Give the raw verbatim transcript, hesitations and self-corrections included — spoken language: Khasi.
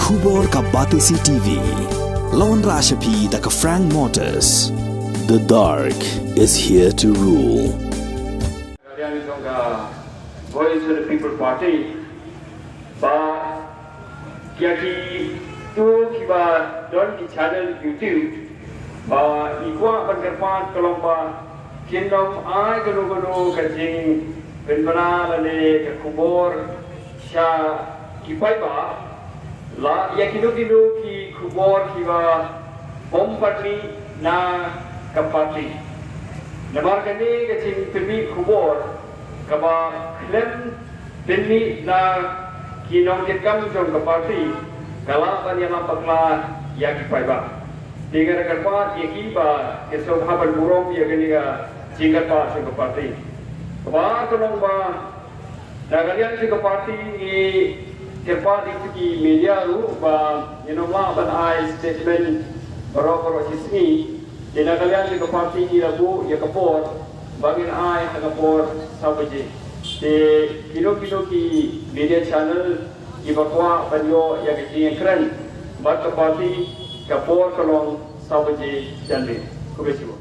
Khubor ka Batesi T V. Lawan Rashapi da ka Frank Motors. The dark is here to rule. Kaliang jong ka Voice of the People Party ba ki ki tu kiba don ki channel YouTube ba i kwah ban kyrpad ka long ba kin ym ai kano kano ka jingpynbna lane ka khubor sha ki paidbah, la ïa kino kino ki khubor kiba bym pat mih na ka party. Namar kane ka jingpynmih khubor kaba khlem pynmih na ki nongkitkam jong ka party ka lah ban ïalam bakla ïa ki paidbah. Te nga da kyrpad ïa ki ba kin sngewbha ban burom ïa kane ka jingkyrpad jong ka party. Kaba ar ka long ba na ka liang jong ka party ngi kyrpad ïa ki media ruh ba ngin ym lah ban ai statement baroh baroh shi sngi. Te na ka liang jong ka party ngi la buh ïa ka por ba ngin ai ha ka por saw baje. Te kino kino ki media channel kiba kwah ban ïoh ïa ka jingïakren bad ka party, ka por ka long saw baje janmiet. Khublei shibun.